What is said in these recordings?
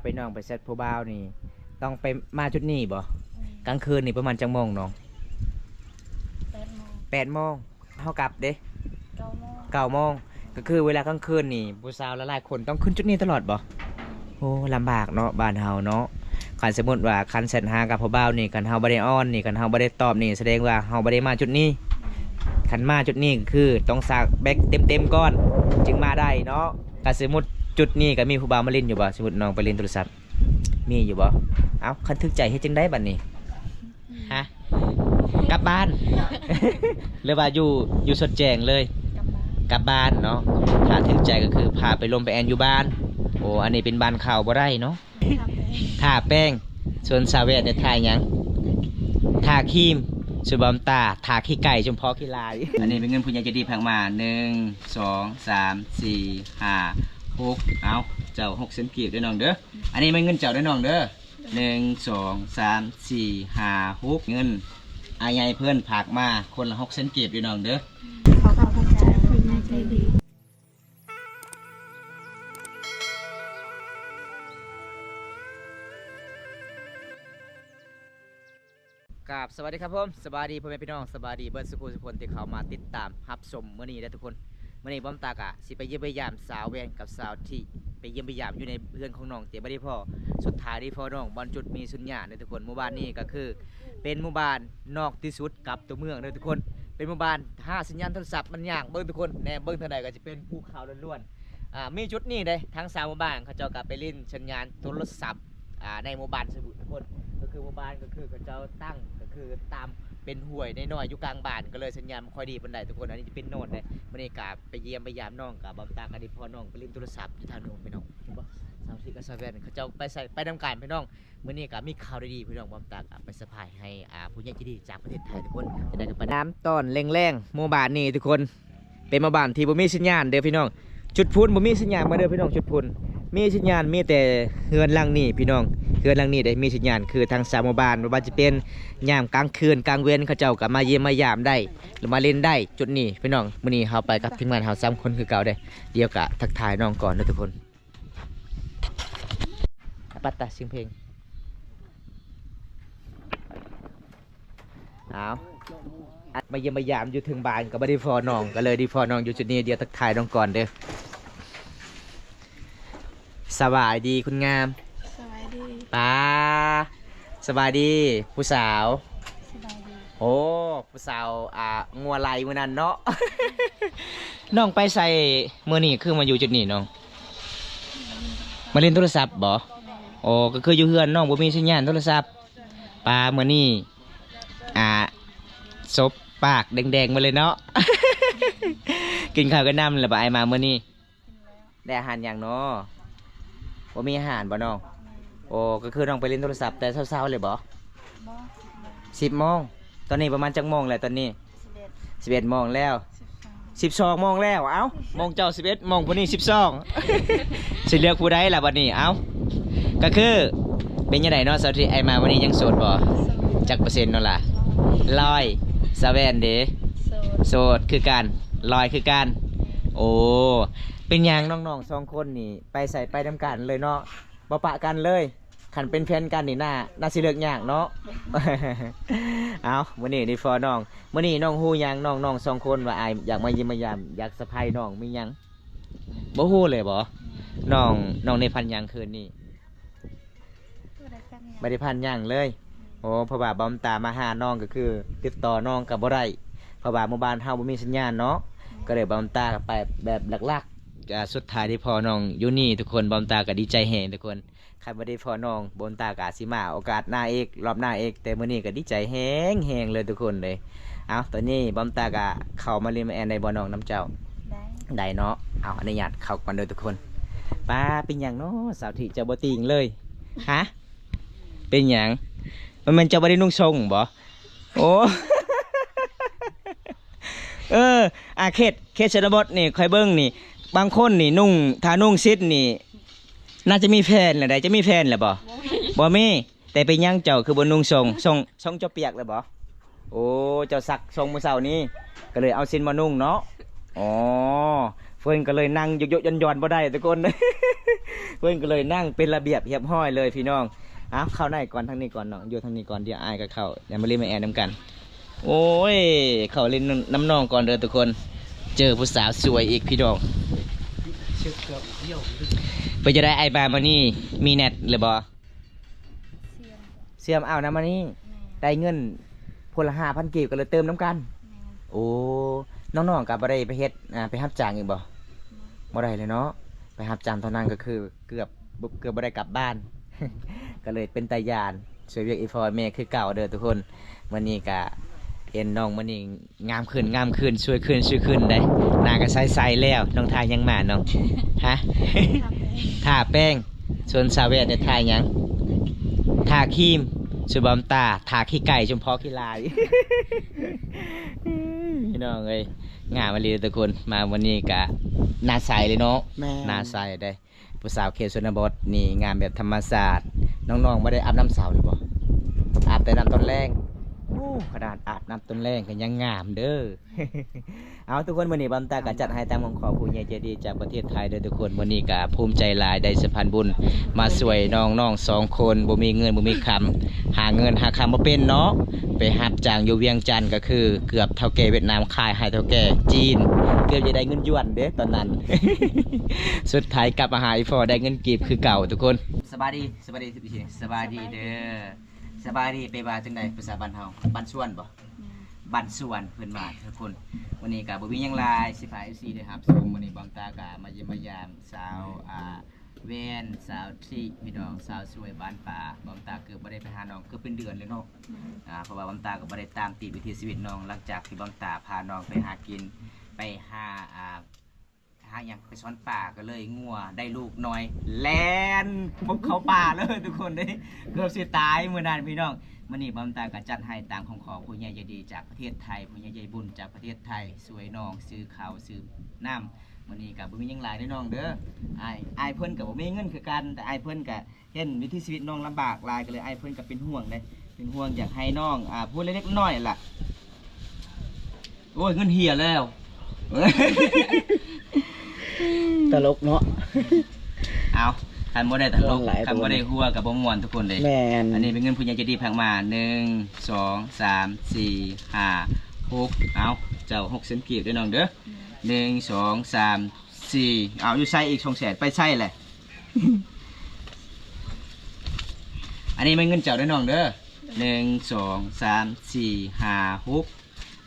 ໄປ ນ້ອງໄປແຊັດຜູ້ບ່າວນີ້ ຕ້ອງໄປມາຈຸດນີ້ບໍ່? ແມ່ນ. ກາງຄືນນີ້ປະມານຈັກໂມງນ້ອງ? ແປດໂມງ. ແປດໂມງ. ເຮົາກັບເດ້? ເກົ້າໂມງ. ເກົ້າໂມງ. ກໍຄືເວລາກາງຄືນນີ້ ຜູ້ສາວຫຼາຍໆຄົນຕ້ອງຂຶ້ນຈຸດນີ້ຕະຫຼອດບໍ່? ແມ່ນ. ໂອ້ ລຳບາກເນາະ ບ້ານເຮົາເນາະ. ຄັນສົມມຸດວ່າ ຄັນແຊັດຫາກັບຜູ້ບ່າວນີ້ ຄັນເຮົາບໍ່ໄດ້ອ່ອນນີ້ ຄັນເຮົາບໍ່ໄດ້ຕອບນີ້ ສະແດງວ່າເຮົາບໍ່ໄດ້ມາຈຸດນີ້. ແມ່ນ. ຄັນມາຈຸດນີ້ກໍຄືຕ້ອງສາກແບັກເຕັມໆກ່ອນ ຈຶ່ງມາໄດ້ເນາະ. ຖ້າສົມມຸດຈຸດນີ້ກໍມີຜູ້ບ່າວມາຫຼິ້ນຢູ່ບໍ່? ສົມມຸດນ້ອງໄປຫຼິ້ນໂທລະສັບ ມີຢູ່ບໍ່? ເອົ້າ ຄັນຖືກໃຈເຮັດຈັ່ງໃດບັດນີ້? ຮະ? ກັບບ້ານ ຫຼືວ່າຢູ່ ຢູ່ສົດແຈ້ງເລີຍ? ກັບບ້ານ. ກັບບ້ານເນາະ. ຖ້າຖືກໃຈກໍຄືພາໄປລົມໄປແອນຢູ່ບ້ານ. ໂອ້ ອັນນີ້ເປັນບ້ານເຂົາບໍ່ໄດ້ເນາະ. ທາແປ້ງ. ສ່ວນສາວແວ່ນໄດ້ທາຫຍັງ? ທາຄຣີມ. ສ່ວນບອມຕາ ທາຂີ້ໄກ່ ຈຸມພໍຂີ້ລາຍ. ອັນນີ້ເປັນເງິນຜູ້ໃຫຍ່ໃຈດີຝາກມາ ໜຶ່ງ ສອງ ສາມ ສີ່ ຫ້າ ຫົກ ເອົາ ເຈົ້າ ຫົກແສນກີບເດີນ້ອງເດີ. ອັນນີ້ແມ່ນເງິນເຈົ້າເດີນ້ອງເດີ. ໜຶ່ງ ສອງ ສາມ ສີ່ ຫ້າ ຫົກ ເງິນອ້າຍໃຫຍ່ເພິ່ນຝາກມາຄົນລະຫົກແສນກີບເດີນ້ອງເດີ. ຂອບໃຈຜູ້ໃຫຍ່ໃຈດີ. ກາບສະຫວັດດີຄັບຜົມ ສະບາຍດີພໍ່ແມ່ພີ່ນ້ອງ ສະບາຍດີເບິດສູ່ຜູ້ສູ່ຄົນທີ່ເຂົ້າມາຕິດຕາມຮັບຊົມມື້ນີ້ເດີທຸກຄົນ. ມື້ນີ້ບອມຕາກະຊິໄປຢ້ຽມໄປຢາມສາວແວ່ນກັບສາວທີ່ໄປຢ້ຽມໄປຢາມຢູ່ໃນເຮືອນຂອງນ້ອງ ແຕ່ບໍ່ໄດ້ພໍ້ ສຸດທ້າຍໄດ້ພໍ້ນ້ອງບ່ອນຈຸດມີສັນຍານເດີທຸກຄົນ. ໝູ່ບ້ານນີ້ກໍຄືເປັນໝູ່ບ້ານນອກທີ່ສຸດກັບຕົວເມືອງເດີທຸກຄົນ. ເປັນໝູ່ບ້ານຫາສັນຍານໂທລະສັບມັນຍາກ. ເບິ່ງທຸກຄົນແນ່ ເບິ່ງທາງໃດກໍຈະເປັນພູເຂົາລ້ວນໆ. ອ່າ ມີຈຸດນີ້ເດ້ ທາງຊາວໝູ່ບ້ານເຂົາເຈົ້າກໍໄປຫຼິ້ນສັນຍານໂທລະສັບ ອ່າ ໃນໝູ່ບ້ານສະບຸດທຸກຄົນ. ກໍຄືໝູ່ບ້ານ ກໍຄືເຂົາເຈົ້າຕັ້ງ ກໍຄືຕາມເປັນຫ້ວຍນ້ອຍໆຢູ່ກາງບ້ານ ກໍເລີຍສັນຍານບໍ່ຄ່ອຍດີປານໃດທຸກຄົນ. ອັນນີ້ຈະເປັນໂນນເດ້. ມື້ນີ້ກໍໄປຢ້ຽມໄປຢາມນ້ອງ ກໍບອມຕາກໍໄດ້ພໍ້ນ້ອງໄປຫຼິ້ນໂທລະສັບຢູ່ທາງໂນນພີ່ນ້ອງ ເຫັນບໍ່? ສາມສີ່ກັບສາວແວ່ນ ເຂົາເຈົ້າໄປໃສ ໄປນຳກັນພີ່ນ້ອງ. ມື້ນີ້ກໍມີຂ່າວດີໆພີ່ນ້ອງ ບອມຕາກໍໄປເຊີໄພຣສ໌ໃຫ້ ອ່າ ຜູ້ໃຫຍ່ໃຈດີຈາກປະເທດໄທທຸກຄົນ. ຈະໄດ້ກັນໄປ ຍາມຕອນແລງໆ ໝູ່ບ້ານນີ້ທຸກຄົນ ເປັນໝູ່ບ້ານທີ່ບໍ່ມີສັນຍານເດີພີ່ນ້ອງ. ຈຸດພຸ້ນບໍ່ມີສັນຍານມາເດີພີ່ນ້ອງ. ຈຸດພຸ້ນມີສັນຍານ ມີແຕ່ເຮືອນຫຼັງນີ້ພີ່ນ້ອງ. ເຮືອນຫຼັງນີ້ໄດ້ມີສັນຍານ ຄືທາງຊາວໝູ່ບ້ານ ບໍ່ວ່າຈະເປັນຍາມກາງຄືນກາງເວັນ ເຂົາເຈົ້າກໍມາຢ້ຽມມາຢາມໄດ້ ຫຼືມາຫຼິ້ນໄດ້ຈຸດນີ້ພີ່ນ້ອງ. ມື້ນີ້ເຮົາໄປກັບທີມງານເຮົາສາມຄົນຄືເກົ່າເດ້. ດຽວກະທັກທາຍນ້ອງກ່ອນເດີທຸກຄົນ. ປັດຕາ ສຽງເພງ. ເອົາ ມາຢ້ຽມມາຢາມຢູ່ເທິງບ້ານກໍບໍ່ໄດ້ພໍ້ນ້ອງ ກໍເລີຍໄດ້ພໍ້ນ້ອງຢູ່ຈຸດນີ້. ດຽວທັກທາຍນ້ອງກ່ອນເດີ. ສະບາຍດີຄຸນງາມ. ສະບາຍດີ. ປາ ສະບາຍດີຜູ້ສາວ. ສະບາຍດີ. ໂອ້ ຜູ້ສາວ ອ່າ ງົວໄລ່ມື້ນັ້ນເນາະ. ນ້ອງໄປໃສມື້ນີ້ ຄືມາຢູ່ຈຸດນີ້ນ້ອງ? ມາຫຼິ້ນໂທລະສັບບໍ່? ໂອ້ ກໍຄືຢູ່ເຮືອນນ້ອງບໍ່ມີສັນຍານໂທລະສັບ. ປາ ມື້ນີ້ ອ່າ ສົບປາກແດງໆໝົດເລີຍເນາະ. ກິນເຂົ້າກັບນ້ຳແລ້ວບໍ່ ອ້າຍມາມື້ນີ້? ກິນແລ້ວ. ໄດ້ອາຫານຫຍັງເນາະ? ບໍ່ມີອາຫານບໍ່ນ້ອງ? ແມ່ນ. ໂອ້ ກໍຄືນ້ອງໄປຫຼິ້ນໂທລະສັບແຕ່ເຊົ້າໆເລີຍບໍ່? ບໍ່ ສິບໂມງ. ສິບໂມງ. ຕອນນີ້ປະມານຈັກໂມງແລ້ວຕອນນີ້? ສິບເອັດ. ສິບເອັດໂມງແລ້ວ. ສິບສອງ. ສິບສອງໂມງແລ້ວ. ເອົ້າ ໂມງເຈົ້າສິບເອັດ ໂມງຜູ້ນີ້ສິບສອງ ຊິເລືອກຜູ້ໃດລະບັດນີ້? ເອົ້າ ກໍຄືເປັນຈັ່ງໃດເນາະ ສາວທິດ ອ້າຍມາມື້ນີ້ຍັງໂສດບໍ່? ໂສດ. ຈັກເປີເຊັນໂນລະ? ຮ້ອຍ. ສາວແວ່ນເດ? ໂສດ. ໂສດຄືກັນ. ຮ້ອຍຄືກັນ. ໂອ້ ເປັນຫຍັງນ້ອງໆສອງຄົນນີ້ໄປໃສໄປນຳກັນເລີຍເນາະ ບໍ່ປະກັນເລີຍ? ຄັນເປັນແຟນກັນນີ້ໜ້າ ໜ້າຊິເລີກຍາກເນາະ. ເອົ້າ ມື້ນີ້ໄດ້ພໍ້ນ້ອງ ມື້ນີ້ນ້ອງຮູ້ຫຍັງ ນ້ອງໆສອງຄົນວ່າອ້າຍຢາກມາຢ້ຽມມາຢາມ ຢາກເຊີໄພຣສ໌ນ້ອງ ມີຫຍັງ? ບໍ່ຮູ້ເລີຍບໍ່? ນ້ອງ ນ້ອງໄດ້ຝັນຫຍັງຄືນນີ້? ບໍ່ໄດ້ຝັນຫຍັງ. ບໍ່ໄດ້ຝັນຫຍັງເລີຍ. ໂອ້ ເພາະວ່າບອມຕາມາຫານ້ອງກໍຄືຕິດຕໍ່ນ້ອງກໍບໍ່ໄດ້ ເພາະວ່າໝູ່ບ້ານເຮົາບໍ່ມີສັນຍານເນາະ. ກໍເລີຍບອມຕາໄປແບບຫຼັກໆ ກະສຸດທ້າຍໄດ້ພໍ້ນ້ອງຢູ່ນີ້ທຸກຄົນ. ບອມຕາກໍດີໃຈແຮງທຸກຄົນ. ຄັນບໍ່ໄດ້ພໍ້ນ້ອງ ບອມຕາກໍອາດຊິມາໂອກາດໜ້າອີກ ລອບໜ້າອີກ. ແຕ່ມື້ນີ້ກໍດີໃຈແຮງໆເລີຍທຸກຄົນເລີຍ. ເອົ້າ ຕອນນີ້ບອມຕາກໍເຂົ້າມາຫຼິ້ນມາແອນໄດ້ບໍ່ນ້ອງນຳເຈົ້າ? ໄດ້. ໄດ້ເນາະ. ເອົາ ອະນຸຍາດເຂົ້າກ່ອນເດີທຸກຄົນ. ປ້າ ເປັນຫຍັງເນາະ ສາວທິດ ເຈົ້າບໍ່ຕິງເລີຍ? ຮະ? ເປັນຫຍັງ? ມັນແມ່ນເຈົ້າບໍ່ໄດ້ນຸ່ງຊົງບໍ? ໂອ້ ເອີ ອາ ເຂດ ເຂດຊົນນະບົດນີ້ ຂ້ອຍເບິ່ງນີ້ ບາງຄົນນີ້ນຸ່ງ ຖ້ານຸ່ງຊິດນີ້ ໜ້າຈະມີແຟນແລ້ວໃດ໋. ຈະມີແຟນແລ້ວບໍ? ບໍ່ມີ. ບໍ່ມີ. ແຕ່ເປັນຫຍັງເຈົ້າຄືບໍ່ນຸ່ງຊົງ? ຊົງ ຊົງເຈົ້າປຽກແລ້ວບໍ? ໂອ້ ເຈົ້າຊັກຊົງມື້ເຊົ້ານີ້ ກໍເລີຍເອົາສິ້ນມານຸ່ງເນາະ. ອໍ ເພິ່ນກໍເລີຍນັ່ງຍົກໆຢ່ອນໆບໍ່ໄດ້ທຸກຄົນ ເພິ່ນກໍເລີຍນັ່ງເປັນລະບຽບຮຽບຮ້ອຍເລີຍພີ່ນ້ອງ. ເອົາ ເຂົ້າໃນກ່ອນ ທາງນີ້ກ່ອນເນາະ ຢູ່ທາງນີ້ກ່ອນ ດຽວອ້າຍກໍເຂົ້າ ດຽວມາຫຼິ້ນມາແອນນຳກັນ. ໂອ້ຍ ເຂົ້າຫຼິ້ນນຳນ້ອງກ່ອນເດີທຸກຄົນ. ເຈີຜູ້ສາວສວຍອີກພີ່ນ້ອງ. ເປັນຈັ່ງໃດອ້າຍ ມາມື້ນີ້ມີແນດຫຼືບໍ່? ເຊື່ອມ ເຊື່ອມ ອ້າວ ນຳມານີ້ ແມ່ນ ໄດ້ເງິນຄົນລະຫ້າພັນກີບ ກໍເລີຍເຕີມນຳກັນ. ແມ່ນ ໂອ້ ນ້ອງໆກໍບໍ່ໄດ້ໄປເຮັດ ອ່າ ໄປຮັບຈ້າງອີກບໍ່? ບໍ່ ບໍ່ໄດ້ເລີຍເນາະ ໄປຮັບຈ້າງເທົ່ານັ້ນກໍຄືເກືອບ ເກືອບບໍ່ໄດ້ກັບບ້ານ ກໍເລີຍເປັນຕາຢ້ານ. ຊ່ວຍວຽກອີ່ພໍ່ແມ່ຄືເກົ່າເດີທຸກຄົນ. ມື້ນີ້ກະເຫັນນ້ອງມື້ນີ້ງາມຂຶ້ນ ງາມຂຶ້ນ ສວຍຂຶ້ນ ສວຍຂຶ້ນເດ້. ໜ້າກະໃສໆແລ້ວ. ນ້ອງທາຫຍັງມານ້ອງ? ຮະ? ທາແປ້ງ ທາແປ້ງ. ສ່ວນສາວແວ່ນນີ້ທາຫຍັງ? ທາຄຣີມ. ສ່ວນບອມຕາທາຂີ້ໄກ່ ຊຸມພໍຂີ້ລາຍ. ພີ່ນ້ອງເອີຍ ງາມອີ່ຫຼີເດີທຸກຄົນ. ມາມື້ນີ້ກະໜ້າໃສເລີຍເນາະ. ແມ່ນ ໜ້າໃສເດ້. ຜູ້ສາວເຂດຊົນນະບົດນີ້ງາມແບບທຳມະຊາດ. ນ້ອງໆບໍ່ໄດ້ອາບນ້ຳເຊົ້າຫຼືບໍ່? ອາບແຕ່ນ້ຳຕອນແລງ. ໂອ້ ຂະໜາດອາບນ້ຳຕອນແລງກໍຍັງງາມເດີ. ເອົາ ທຸກຄົນ ມື້ນີ້ບອມຕາກໍຈັດໃຫ້ຕາມຄຳຂໍຜູ້ໃຫຍ່ໃຈດີຈາກປະເທດໄທເດີທຸກຄົນ. ມື້ນີ້ກໍພູມໃຈຫຼາຍໄດ້ສະພານບຸນມາຊ່ວຍນ້ອງໆສອງຄົນ ບໍ່ມີເງິນບໍ່ມີຄຳ ຫາເງິນຫາຄຳບໍ່ເປັນເນາະ. ໄປຮັບຈ້າງຢູ່ວຽງຈັນ ກໍຄືເກືອບເຖົ້າແກ່ຫວຽດນາມຂາຍໃຫ້ເຖົ້າແກ່ຈີນ ເກືອບຈະໄດ້ເງິນຢວນເດ້ຕອນນັ້ນ. ສຸດທ້າຍກັບມາຫາອີ່ພໍ່ໄດ້ເງິນກີບຄືເກົ່າທຸກຄົນ. ສະບາຍດີ ສະບາຍດີ ສະບາຍດີເດີ. ສະບາຍດີ ແປວ່າຈັ່ງໃດພາສາບ້ານເຮົາ? ບ້ານສວນບໍ່? ແມ່ນ ບ້ານສວນເພິ່ນວ່າທຸກຄົນ. ມື້ນີ້ກໍບໍ່ມີຫຍັງຫຼາຍ ຊິພາເອັຟຊີໄດ້ຮັບຊົມ. ມື້ນີ້ບອມຕາກໍມາຢ້ຽມມາຢາມສາວ ອ່າ ແວ່ນ ສາວທິ ພີ່ນ້ອງ ສາວສວຍບ້ານປ່າ. ບອມຕາເກືອບບໍ່ໄດ້ໄປຫານ້ອງເກືອບເປັນເດືອນເລີຍເນາະ. ແມ່ນ ອ່າ ເພາະວ່າບອມຕາກໍບໍ່ໄດ້ຕາມຕິດວິຖີຊີວິດນ້ອງ ຫຼັງຈາກທີ່ບອມຕາພານ້ອງໄປຫາກິນ ໄປຫາ ອ່າ ຫາຫຍັງ ໄປສອນປ່າ ກໍເລີຍງົວໄດ້ລູກນ້ອຍ ແລ່ນປຸບເຂົ້າປ່າເລີຍທຸກຄົນເດ້. ເກືອບຊິຕາຍມື້ນັ້ນພີ່ນ້ອງ. ມື້ນີ້ບອມຕາກໍຈັດໃຫ້ຕາມຄຳຂໍຜູ້ໃຫຍ່ໃຈດີຈາກປະເທດໄທ ຜູ້ໃຫຍ່ໃຈບຸນຈາກປະເທດໄທ ຊ່ວຍນ້ອງຊື້ເຂົ້າຊື້ນ້ຳ. ມື້ນີ້ກໍບໍ່ມີຫຍັງຫຼາຍເດີນ້ອງເດີ. ອ້າຍ ອ້າຍເພິ່ນກໍບໍ່ມີເງິນຄືກັນ ແຕ່ອ້າຍເພິ່ນກໍເຫັນວິຖີຊີວິດນ້ອງລຳບາກຫຼາຍ ກໍເລີຍ ອ້າຍເພິ່ນກໍເປັນຫ່ວງເດ້ ເປັນຫ່ວງ ຢາກໃຫ້ນ້ອງ ອ່າ ຜູ້ເລັກໆນ້ອຍໆລະ. ໂອ້ຍ ເງິນເຫຍແລ້ວ. ຕະຫຼົກເນາະ. ເອົາ ຄັນບໍ່ໄດ້ຕະຫຼົກ ຄັນບໍ່ໄດ້ຫົວກໍບໍ່ມ່ວນທຸກຄົນເດ້. ແມ່ນ ອັນນີ້ເປັນເງິນຜູ້ໃຫຍ່ໃຈດີຝາກມາ ໜຶ່ງ ສອງ ສາມ ສີ່ ຫ້າ ຫົກ ເອົາ ເຈົ້າ ຫົກແສນກີບເດີນ້ອງເດີ. ໜຶ່ງ ສອງ ສາມ ສີ່ ເອົາ ຢູ່ໃສອີກ ສອງແສນ ໄປໃສແຫຼະ? ອັນນີ້ແມ່ນເງິນເຈົ້າເດີນ້ອງເດີ. ໜຶ່ງ ສອງ ສາມ ສີ່ ຫ້າ ຫົກ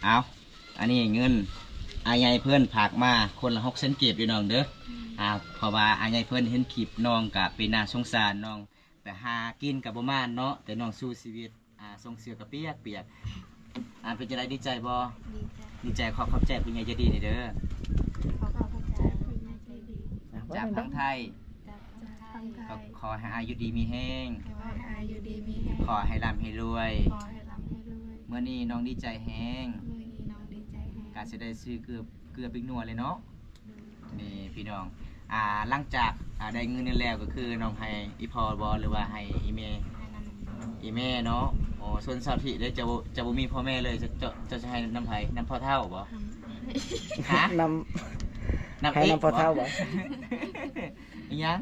ເອົາ ອັນນີ້ເງິນອ້າຍໃຫຍ່ເພິ່ນຝາກມາ ຄົນລະຫົກແສນກີບເດີນ້ອງເດີ. ອ່າ ເພາະວ່າອ້າຍໃຫຍ່ເພິ່ນເຫັນຄລິບນ້ອງກະເປັນໜ້າສົງສານນ້ອງ ໄປຫາກິນກະບໍ່ໝານເນາະ ແຕ່ນ້ອງສູ້ຊີວິດ ອ່າ ສົ່ງເສື້ອກະປຽກໆ. ອ່າ ເປັນຈັ່ງໃດ ດີໃຈບໍ່? ດີໃຈ ດີໃຈ. ຂໍຂອບໃຈຜູ້ໃຫຍ່ໃຈດີນີ້ເດີ. ຂໍຂອບໃຈຜູ້ໃຫຍ່ໃຈດີ ຈາກທາງໄທ. ຈາກທາງໄທ. ຂໍໃຫ້ອາຍຸດີມີແຮງ. ຂໍໃຫ້ອາຍຸດີມີແຮງ. ຂໍໃຫ້ລ່ຳໃຫ້ລວຍ. ຂໍໃຫ້ລ່ຳໃຫ້ລວຍ. ມື້ນີ້ນ້ອງດີໃຈແຮງ. ມື້ນີ້ນ້ອງດີໃຈແຮງ. ກະຊິໄດ້ຊື້ເກືອ ເກືອປິງນົວເລີຍເນາະ. ນີ້ພີ່ນ້ອງ ອ່າ ຫຼັງຈາກ ອ່າ ໄດ້ເງິນນີ້ແລ້ວ ກໍຄືນ້ອງໃຫ້ອີ່ພໍ່ບໍ່ ຫຼືວ່າໃຫ້ອີ່ແມ່? ໃຫ້ນຳອີ່ແມ່ເນາະ. ໂອ້ ສ່ວນສາວທິເດ້ ເຈົ້າ ເຈົ້າບໍ່ມີພໍ່ແມ່ເລີຍ ເຈົ້າ ເຈົ້າ ເຈົ້າຈະໃຫ້ນຳໃຜ? ນຳພໍ່ເຖົ້າບໍ່? ນຳ ຮະ? ນຳ ນຳ ໃຫ້ນຳພໍ່ເຖົ້າບໍ່? ອີ່ຫຍັງ?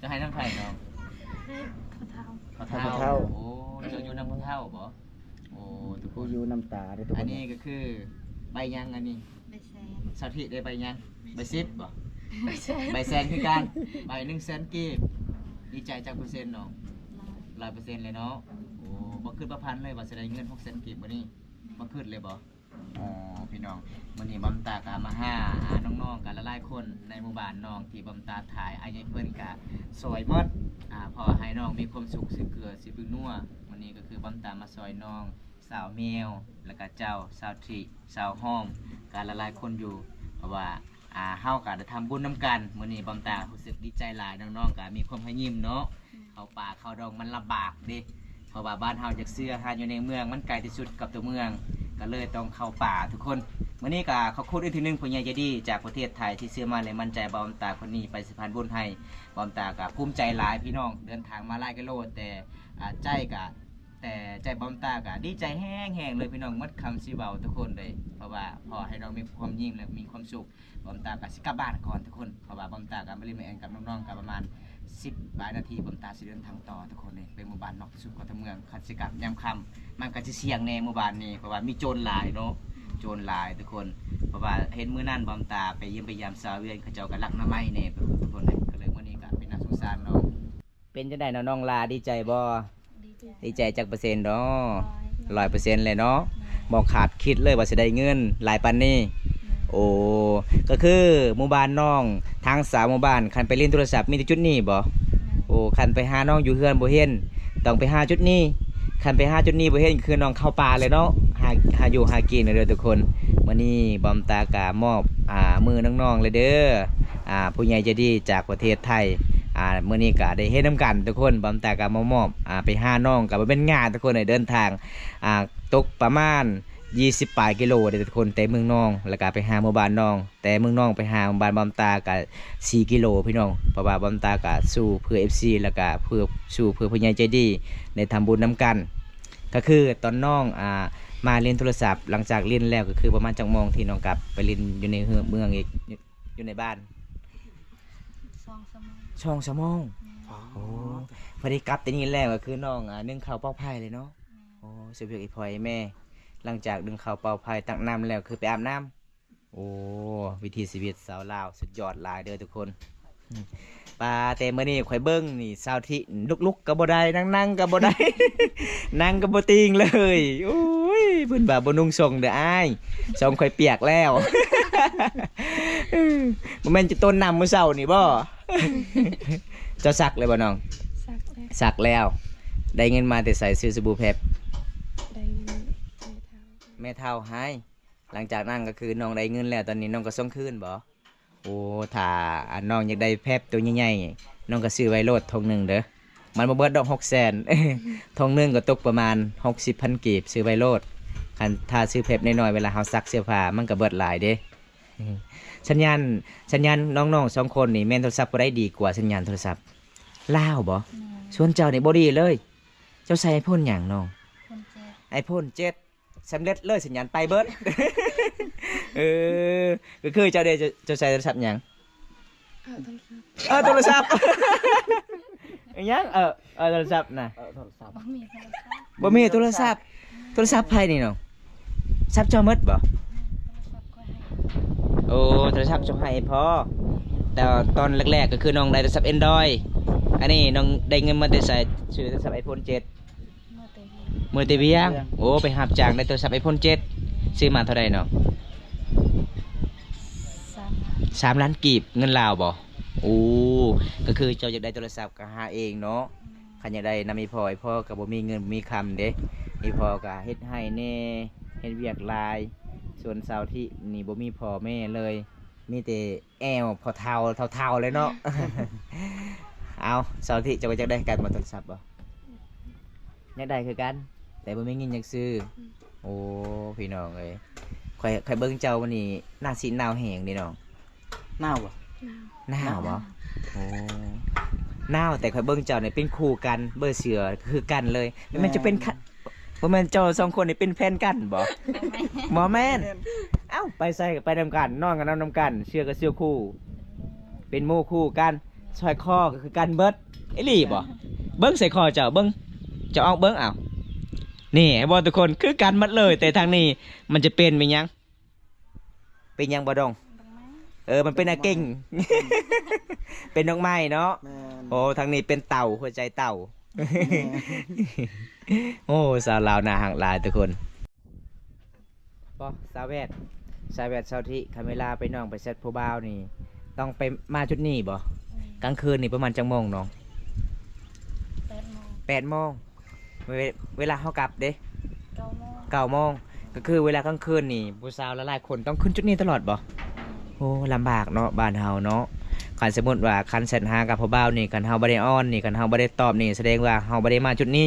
ຈະໃຫ້ນຳໃຜນ້ອງ? ໃຫ້ພໍ່ເຖົ້າ. ພໍ່ເຖົ້າ. ພໍ່ເຖົ້າ. ໂອ້ ເຈົ້າຢູ່ນຳພໍ່ເຖົ້າບໍ່? ໂອ້ ທຸກຄົນ ຜູ້ຢູ່ນຳຕາເດ້ທຸກຄົນ. ອັນນີ້ກໍຄືໃບຫຍັງອັນນີ້? ໃບແສນ. ສາວທິໄດ້ໃບຫຍັງ? ໃບສິບບໍ່? ໃບແສນ. ໃບແສນຄືກັນ ໃບໜຶ່ງແສນກີບ. ດີໃຈຈັກເປີເຊັນນ້ອງ? ຮ້ອຍ ຮ້ອຍເປີເຊັນເລີຍເນາະ. ໂອ້ ບໍ່ຄິດບໍ່ຝັນເລີຍວ່າຊິໄດ້ເງິນຫົກແສນກີບມື້ນີ້ ບໍ່ຄິດເລີຍບໍ່? ອໍ ພີ່ນ້ອງ ມື້ນີ້ບອມຕາກໍມາຫາ ອ່າ ນ້ອງໆ ກໍຫຼາຍໆຄົນໃນໝູ່ບ້ານນ້ອງ ທີ່ບອມຕາຖ່າຍ ອ້າຍໃຫຍ່ເພິ່ນກໍຊ່ອຍໝົດ ອ່າ ເພາະໃຫ້ນ້ອງມີຄວາມສຸກ ຊື້ເກືອຊື້ປິງນົວ. ມື້ນີ້ກໍຄືບອມຕາມາຊ່ອຍນ້ອງ ສາວແມວ ແລ້ວກໍເຈົ້າ ສາວທິ ສາວຫອມ ກໍຫຼາຍໆຄົນຢູ່ ເພາະວ່າ ອ່າ ເຮົາກໍໄດ້ທຳບຸນນຳກັນ. ມື້ນີ້ບອມຕາຮູ້ສຶກດີໃຈຫຼາຍ ນ້ອງໆກໍມີຄວາມຮອຍຍິ້ມເນາະ. ເຂົ້າປ່າເຂົ້າດອງມັນລຳບາກເດ້ ເພາະວ່າບ້ານເຮົາຢາກເຊື້ອຫາຢູ່ໃນເມືອງ ມັນໃກ້ທີ່ສຸດກັບຕົວເມືອງ ກໍເລີຍຕ້ອງເຂົ້າປ່າທຸກຄົນ. ມື້ນີ້ກໍຂອບຄຸນອີກເທື່ອໜຶ່ງ ຜູ້ໃຫຍ່ໃຈດີຈາກປະເທດໄທ ທີ່ເຊື່ອໝັ້ນ ແລະ ໝັ້ນໃຈບ່າວບອມຕາຄົນນີ້ໄປສະພານບຸນໃຫ້. ບ່າວບອມຕາກໍພູມໃຈຫຼາຍ ພີ່ນ້ອງ ເດີນທາງມາຫຼາຍກິໂລ ແຕ່ ອ່າ ໃຈກໍ ແຕ່ໃຈບອມຕາກະດີໃຈແຮງໆເລີຍພີ່ນ້ອງ ໝົດຄຳຊິເວົ້າທຸກຄົນເລີຍ ເພາະວ່າພໍໃຫ້ນ້ອງມີຄວາມຍິ້ມ ແລະ ມີຄວາມສຸກ ບອມຕາກະຊິກັບບ້ານກ່ອນທຸກຄົນ ເພາະວ່າບອມຕາກະມາຫຼິ້ນມາແອ່ນກັບນ້ອງໆ ກະປະມານສິບປາຍນາທີ ບອມຕາຊິເດີນທາງຕໍ່ທຸກຄົນເລີຍ ເປັນໝູ່ບ້ານນອກທີ່ສຸດຂອງຕົວເມືອງ ຄັນຊິກັບຍາມຄ່ຳ ມັນກະຊິສ່ຽງແດ່ໝູ່ບ້ານນີ້ ເພາະວ່າມີໂຈນຫຼາຍເນາະ ໂຈນຫຼາຍທຸກຄົນ ເພາະວ່າເຫັນມື້ນັ້ນບອມຕາໄປຢ້ຽມໄປຢາມຊາວວຽດ ເຂົາເຈົ້າກະລັກໜໍ່ໄມ້ແດ່ທຸກຄົນເລີຍ ກະເລີຍມື້ນີ້ກະເປັນໜ້າສົງສານນ້ອງ. ເປັນຈັ່ງໃດເນາະນ້ອງລາ ດີໃຈບໍ່? ດີໃຈ ດີໃຈຈັກເປີເຊັນເນາະ? ຮ້ອຍເປີເຊັນເລີຍເນາະ ແມ່ນ ບໍ່ຄາດຄິດເລີຍວ່າຊິໄດ້ເງິນຫຼາຍປານນີ້ ແມ່ນ ໂອ້ ກະຄືໝູ່ບ້ານນ້ອງ ທາງສາວໝູ່ບ້ານ ຄັນໄປຫຼິ້ນໂທລະສັບມີແຕ່ຈຸດນີ້ບໍ່? ແມ່ນ ໂອ້ ຄັນໄປຫານ້ອງຢູ່ເຮືອນບໍ່ເຫັນ ຕ້ອງໄປຫາຈຸດນີ້ ຄັນໄປຫາຈຸດນີ້ບໍ່ເຫັນ ຄືນ້ອງເຂົ້າປ່າເລີຍເນາະ ຫາ ຫາຢູ່ຫາກິນເດີທຸກຄົນ ມື້ນີ້ບອມຕາກະມອບ ອ່າ ມືນ້ອງໆເລີຍເດີ ອ່າ ຜູ້ໃຫຍ່ໃຈດີຈາກປະເທດໄທ ອ່າ ມື້ນີ້ກະໄດ້ເຮັດນຳກັນທຸກຄົນ ບອມຕາກະມາມອບ ອ່າ ໄປຫານ້ອງກະບໍ່ແມ່ນງ່າຍທຸກຄົນເດີ ເດີນທາງ ອ່າ ຕົກປະມານຊາວປາຍກິໂລເດີທຸກຄົນ ແຕ່ເມືອງນ້ອງ ແລ້ວກະໄປຫາໝູ່ບ້ານນ້ອງ ແຕ່ເມືອງນ້ອງໄປຫາໝູ່ບ້ານບອມຕາກະສີ່ກິໂລພີ່ນ້ອງ ເພາະວ່າບອມຕາກະສູ້ເພື່ອເອັຟຊີ ແລ້ວກະເພື່ອ ສູ້ເພື່ອຜູ້ໃຫຍ່ໃຈດີ ໄດ້ທຳບຸນນຳກັນ ກະຄືຕອນນ້ອງ ອ່າ ມາຫຼິ້ນໂທລະສັບ ຫຼັງຈາກຫຼິ້ນແລ້ວກະຄືປະມານຈັກໂມງທີ່ນ້ອງກັບໄປຫຼິ້ນຢູ່ໃນເຮືອ ເມືອງອີກ ຢູ່ໃນບ້ານ? ສອງຊົ່ວໂມງ ສອງຊົ່ວໂມງ ແມ່ນ ໂອ້ ພໍດີກັບແຕ່ນີ້ແລ້ວກະຄືນ້ອງ ອ່າ ໜຶ້ງເຂົ້າເປົ່າໄຟເລີຍເນາະ ແມ່ນ ໂອ້ ຊ່ວຍວຽກອີ່ພໍ່ອີ່ແມ່ ຫຼັງຈາກໜຶ້ງເຂົ້າເປົ່າໄຟ ຕັກນ້ຳແລ້ວຄືໄປອາບນ້ຳ ໂອ້ ວິຖີຊີວິດຊາວລາວສຸດຍອດຫຼາຍເດີທຸກຄົນ ປາ ແຕ່ມື້ນີ້ຂ້ອຍເບິ່ງນີ້ ສາວທິລຸກໆກະບໍ່ໄດ້ ນັ່ງໆກະບໍ່ໄດ້ ນັ່ງກະບໍ່ຕິງເລີຍ ໂອ້ຍ ເພິ່ນວ່າບໍ່ນຸ່ງສົ້ງເດີອ້າຍ ສົ້ງຂ້ອຍປຽກແລ້ວ ບໍ່ແມ່ນຈະໂຕນນ້ຳມື້ເຊົ້ານີ້ບໍ່? ເຈົ້າຊັກແລ້ວບໍ່ນ້ອງ? ຊັກແລ້ວ ໄດ້ເງິນມາແຕ່ໃສຊື້ສະບູແພັບ? ໄດ້ເງິນແມ່ເຖົ້າ ແມ່ເຖົ້າໃຫ້ ຫຼັງຈາກນັ້ນກະຄືນ້ອງໄດ້ເງິນແລ້ວ ຕອນນີ້ນ້ອງກະສົ່ງຄືນບໍ່? ໂອ້ ຖ້າ ອັນ ນ້ອງຢາກໄດ້ແພັບໂຕໃຫຍ່ໆ ນ້ອງກະຊື້ໄວ້ໂລດຖົງໜຶ່ງເດີ ມັນບໍ່ເບິດດອກຫົກແສນ ຖົງໜຶ່ງກະຕົກປະມານຫົກສິບພັນກີບ ຊື້ໄວ້ໂລດ ຄັນຖ້າຊື້ແພັບນ້ອຍໆ ເວລາເຮົາຊັກເສື້ອຜ້າມັນກະເບິດຫຼາຍເດ້ ສັນຍານ ສັນຍານນ້ອງໆສອງຄົນນີ້ແມ່ນໂທລະສັບຜູ້ໃດດີກວ່າສັນຍານໂທລະສັບ? ລາວບໍ່? ແມ່ນ ສ່ວນເຈົ້ານີ້ບໍ່ດີເລີຍ ເຈົ້າໃຊ້ໄອໂຟນຫຍັງນ້ອງ? ໄອໂຟນເຈັດ ສຳເລັດເລີຍ ສັນຍານໄປເບິດ ເອີ ກະຄືເຈົ້າເດ ເຈົ້າ ເຈົ້າໃຊ້ໂທລະສັບຫຍັງ? ເອີ ໂທລະສັບ ເອີ ໂທລະສັບ ອີຫຍັງ? ເອີ ເອີ ໂທລະສັບນະ ເອີ ໂທລະສັບ ບໍ່ມີໂທລະສັບ ບໍ່ມີໂທລະສັບ ໂທລະສັບໃຜນີ້ນ້ອງ? ສັບເຈົ້າໝົດບໍ່? ໂທລະສັບຂ້ອຍໃຫ້ ໂອ້ ໂທລະສັບເຈົ້າໃຫ້ພໍ່ ແຕ່ຕອນແລກໆກະຄືນ້ອງໄດ້ໂທລະສັບແອນດຣອຍ ອັນນີ້ນ້ອງໄດ້ເງິນມາແຕ່ໃສ ຊື້ໂທລະສັບໄອໂຟນເຈັດ? ເມື່ອແຕ່ວຽງ ໂອ້ ໄປຮັບຈ້າງໄດ້ໂທລະສັບໄອໂຟນເຈັດ ຊື້ມາເທົ່າໃດນ້ອງ? ສາມລ້ານ ສາມລ້ານກີບ ເງິນລາວບໍ່? ໂອ້ ກະຄືເຈົ້າຢາກໄດ້ໂທລະສັບກະຫາເອງເນາະ ຄັນຢາກໄດ້ນຳອີ່ພໍ່ ອີ່ພໍ່ກະບໍ່ມີເງິນບໍ່ມີຄຳເດ້ ອີ່ພໍ່ກະເຮັດໄຮ່ແດ່ ເຮັດວຽກຫຼາຍ ສ່ວນສາວທິນີ້ບໍ່ມີພໍ່ແມ່ເລີຍ ມີແຕ່ ແອວພໍ່ເຖົ້າເຖົ້າໆເລີຍເນາະ ເອົາ ສາວທິ ເຈົ້າກະຢາກໄດ້ຄືກັນບໍ່ໂທລະສັບບໍ່? ຢາກໄດ້ຄືກັນ ແຕ່ບໍ່ມີເງິນຢາກຊື້ ອືມ ໂອ້ ພີ່ນ້ອງເອີຍ ຂ້ອຍ ຂ້ອຍເບິ່ງເຈົ້າມື້ນີ້ໜ້າຊິໜາວແຮງເດນ້ອງ ໜາວບໍ່? ໜາວ ໜາວບໍ່? ໂອ້ ໜາວ ແຕ່ຂ້ອຍເບິ່ງເຈົ້ານີ້ເປັນຄູ່ກັນ ເບິ່ງເສື້ອຄືກັນເລີຍ ແມ່ນ ແມ່ນ ຈະເປັນ ບໍ່ແມ່ນເຈົ້າສອງຄົນນີ້ເປັນແຟນກັນບໍ່? ບໍ່ແມ່ນ ບໍ່ແມ່ນ ບໍ່ແມ່ນ ເອົ້າ ໄປໃສກະໄປນຳກັນ ນອນກະນອນນຳກັນ ເສື້ອກະເສື້ອຄູ່ ເປັນໝູ່ຄູ່ກັນ ສ້ອຍຄໍກະຄືກັນເບິດ ອີ່ຫຼີບໍ່? ເບິ່ງໃສ່ຄໍເຈົ້າ ເບິ່ງ ເຈົ້າອອກເບິ່ງ ເອົ້າ ນີ້ ເຫັນບໍ່ທຸກຄົນ ຄືກັນໝົດເລີຍ ແຕ່ທາງນີ້ມັນຈະເປັນ ເປັນຫຍັງ? ເປັນຫຍັງບໍ່ດອງ? ດອກໄມ້ ເອີ ມັນເປັນອາເກັ່ງ ເປັນດອກໄມ້ເນາະ ແມ່ນ ໂອ້ ທາງນີ້ເປັນເຕົ່າ ຫົວໃຈເຕົ່າ ແມ່ນ ໂອ້ ສາວລາວໜ້າຮັກຫຼາຍທຸກຄົນ ບໍ່ ສາວແວດ ສາວແວດ ສາວທິ ຄັນເວລາໄປນ້ອງໄປແຊັດຜູ້ບ່າວນີ້ ຕ້ອງໄປມາຈຸດນີ້ບໍ່? ແມ່ນ ກາງຄືນນີ້ປະມານຈັກໂມງນ້ອງ? ແປດໂມງ ແປດໂມງ ເວ ເວລາເຮົາກັບເດ? ເກົ້າໂມງ ເກົ້າໂມງ ກະຄືເວລາກາງຄືນນີ້ ຜູ້ສາວຫຼາຍໆຄົນຕ້ອງຂຶ້ນຈຸດນີ້ຕະຫຼອດບໍ່? ແມ່ນ ໂອ້ ລຳບາກເນາະ ບ້ານເຮົາເນາະ ຄັນສົມມຸດວ່າຄັນແຊັດຫາກັບຜູ້ບ່າວນີ້ ຄັນເຮົາບໍ່ໄດ້ອ່ອນນີ້ ຄັນເຮົາບໍ່ໄດ້ຕອບນີ້ ສະແດງວ່າເຮົາບໍ່ໄດ້ມາຈຸດນີ້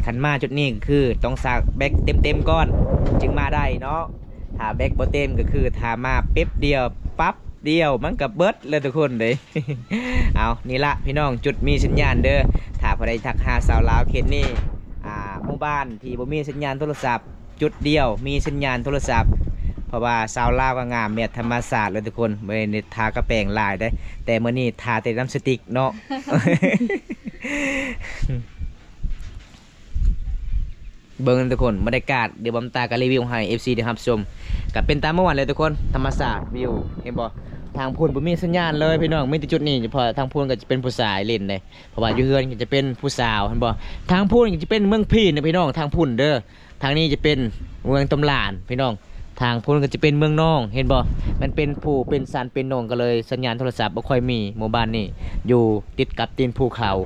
ຄັນມາຈຸດນີ້ກະຄືຕ້ອງສາກແບັກເຕັມໆກ່ອນ ຈຶ່ງມາໄດ້ເນາະ ຖ້າແບັກບໍ່ເຕັມກະຄືຖ້າມາແປັບດຽວ ປັບດຽວ ມັນກະເບິດແລ້ວທຸກຄົນເດ. ເອົາ ນີ້ລະພີ່ນ້ອງ ຈຸດມີສັນຍານເດີ ຖ້າຜູ້ໃດທັກຫາສາວລາວເຂດນີ້ ອ່າ ບ້ານທີ່ບໍ່ມີສັນຍານໂທລະສັບ ຈຸດດຽວມີສັນຍານໂທລະສັບ ເພາະວ່າຊາວລາວກໍງາມແບບທຳມະຊາດເລີຍທຸກຄົນ. ບໍ່ໄດ້ທາກະແປງຫຼາຍເດ້ ແຕ່ມື້ນີ້ທາແຕ່ນ້ຳສະຕິກເນາະ. ເບິ່ງທຸກຄົນ ບັນຍາກາດ ດຽວບອມຕາກໍຣີວິວໃຫ້ເອັຟຊີໄດ້ຮັບຊົມ ກໍເປັນຕາມ່ວນເລີຍທຸກຄົນ. ທຳມະຊາດ ວິວ ເຫັນບໍ່? ທາງພຸ້ນບໍ່ມີສັນຍານເລີຍພີ່ນ້ອງ ມີແຕ່ຈຸດນີ້ ເພາະທາງພຸ້ນກໍຈະເປັນຜູ້ຊາຍຫຼິ້ນເດ້ ເພາະວ່າຢູ່ເຮືອນກໍຈະເປັນຜູ້ສາວ ເຫັນບໍ່? ທາງພຸ້ນກໍຈະເປັນເມືອງພີນນະພີ່ນ້ອງ ທາງພຸ້ນເດີ ທາງນີ້ຈະເປັນເມືອງຕຳຫຼານພີ່ນ້ອງ ທາງພຸ້ນກໍຈະເປັນເມືອງນອງ ເຫັນບໍ່? ມັນເປັນພູເປັນສັນເປັນໜອງ ກໍເລີຍສັນຍານໂທລະສັບບໍ່ຄ່ອຍມີ. ໝູ່ບ້ານນີ້ຢູ່ຕິດກັບຕີນພູເຂົາ.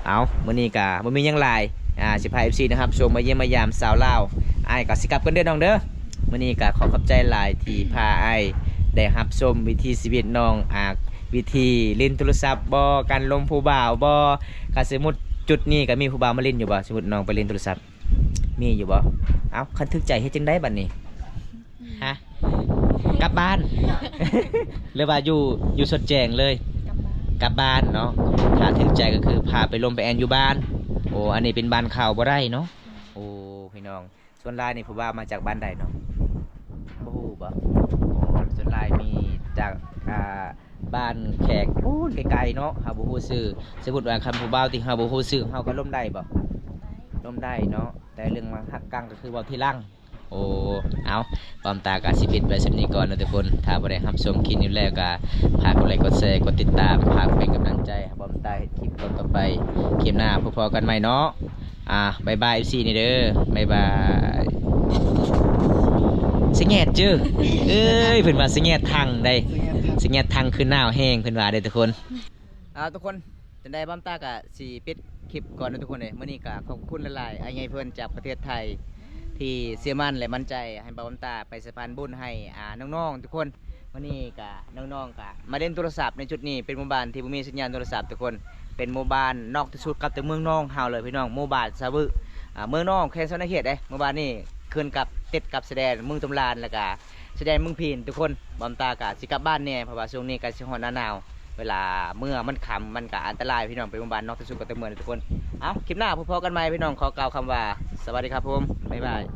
ເອົາ ມື້ນີ້ກະບໍ່ມີຫຍັງຫຼາຍ ອາ ຊິພາເອັຟຊີນະ ຮັບຊົມ ມາຢ້ຽມມາຢາມສາວລາວ. ອ້າຍກໍຊິກັບກ່ອນເດີນ້ອງເດີ. ມື້ນີ້ກໍຂໍຂອບໃຈຫຼາຍທີ່ພາອ້າຍໄດ້ຮັບຊົມວິຖີຊີວິດນ້ອງ ອາ ວິທີຫຼິ້ນໂທລະສັບບໍ ການລົມຜູ້ບ່າວບໍ. ກໍສົມມຸດຈຸດນີ້ກໍມີຜູ້ບ່າວມາຫຼິ້ນຢູ່ບໍ? ສົມມຸດນ້ອງໄປຫຼິ້ນໂທລະສັບ ມີຢູ່ບໍ່? ເອົ້າ ຄັນຖືກໃຈເຮັດຈັ່ງໃດບັດນີ້? ຮະ? ກັບບ້ານ ຫຼືວ່າຢູ່ ຢູ່ສົດແຈ້ງເລີຍ? ກັບບ້ານເນາະ. ຖ້າຖືກໃຈກໍຄືພາໄປລົມໄປແອນຢູ່ບ້ານ. ໂອ້ ອັນນີ້ເປັນບ້ານເຂົາບໍ່ໄດ້ເນາະ. ໂອ້ ພີ່ນ້ອງ ສ່ວນຫຼາຍນີ້ຜູ້ບ່າວມາຈາກບ້ານໃດເນາະ? ບໍ່ຮູ້ບໍ່? ໂອ້ ສ່ວນຫຼາຍມີຈາກ ອ່າ ບ້ານແຂກພຸ້ນໄກໆເນາະ ເຮົາບໍ່ຮູ້ຊື່. ສົມມຸດວ່າຄັນຜູ້ບ່າວທີ່ເຮົາບໍ່ຮູ້ຊື່ ເຮົາກໍລົມໄດ້ບໍ່? ລົມໄດ້ເນາະ ແຕ່ເລື່ອງວ່າຮັກກັນກໍຄືເວົ້າທີຫຼັງ. ໂອ້ ເອົາ ບອມຕາກໍຊິປິດໄວ້ສ່ຳນີ້ກ່ອນເນາະທຸກຄົນ. ຖ້າຜູ້ໃດຮັບຊົມຄລິບນີ້ແລ້ວກໍຝາກກົດໄລກົດແຊ ກົດຕິດຕາມ ຝາກເປັນກຳລັງໃຈໃຫ້ບອມຕາເຮັດຄລິບຕໍ່ໆໄປ. ຄລິບໜ້າພົບພໍ້ກັນໃໝ່ເນາະ. ອ່າ ບາຍບາຍເອັຟຊີນີ້ເດີ ບາຍບາຍ. ສະແງດເຈີ ເອີຍ ເພິ່ນວ່າສະແງດທັງໃດ໋ ສະແງດທັງຄືໜາວແຮງ ເພິ່ນວ່າເດ້ທຸກຄົນ. ເອົາ ທຸກຄົນ ຈັ່ງໃດບອມຕາກະຊິປິດຄລິບກ່ອນເນາະທຸກຄົນເອີຍ. ມື້ນີ້ກະຂອບຄຸນຫຼາຍໆ ອ້າຍໃຫຍ່ເພິ່ນຈາກປະເທດໄທ ທີ່ເຊື່ອໝັ້ນ ແລະ ໝັ້ນໃຈໃຫ້ບອມຕາໄປສະພານບຸນໃຫ້ ອ່າ ນ້ອງໆທຸກຄົນ. ມື້ນີ້ກະນ້ອງໆກະມາຫຼິ້ນໂທລະສັບໃນຈຸດນີ້ ເປັນໝູ່ບ້ານທີ່ບໍ່ມີສັນຍານໂທລະສັບທຸກຄົນ. ເປັນໝູ່ບ້ານນອກທີ່ສຸດກັບຕົວເມືອງນອງເຮົາເລີຍພີ່ນ້ອງ ໝູ່ບ້ານສະວຶ ອ່າ ເມືອງນອງ ແຂວງສະຫວັນນະເຂດເດ້. ໝູ່ບ້ານນີ້ຂຶ້ນກັບ ຕິດກັບຊາຍແດນເມືອງຕຳຫຼານ ແລ້ວກະຊາຍແດນເມືອງພີນທຸກຄົນ. ບອມຕາກະຊິກັບບ້ານແດ່ ເພາະວ່າຊ່ວງນີ້ກະຊິຮອດໜ້າໜາວ ເວລາເມື່ອມັນຄ່ຳມັນກະອັນຕະລາຍພີ່ນ້ອງ ເປັນໝູ່ບ້ານນອກທີ່ສຸດກັບຕົວເມືອງທຸກຄົນ. ເອົາ ຄລິບໜ້າພົບພໍ້ກັນໃໝ່ພີ່ນ້ອງ ຂໍກ່າວຄຳວ່າ ສະຫວັດດີຄັບຜົມ ບາຍບາຍ.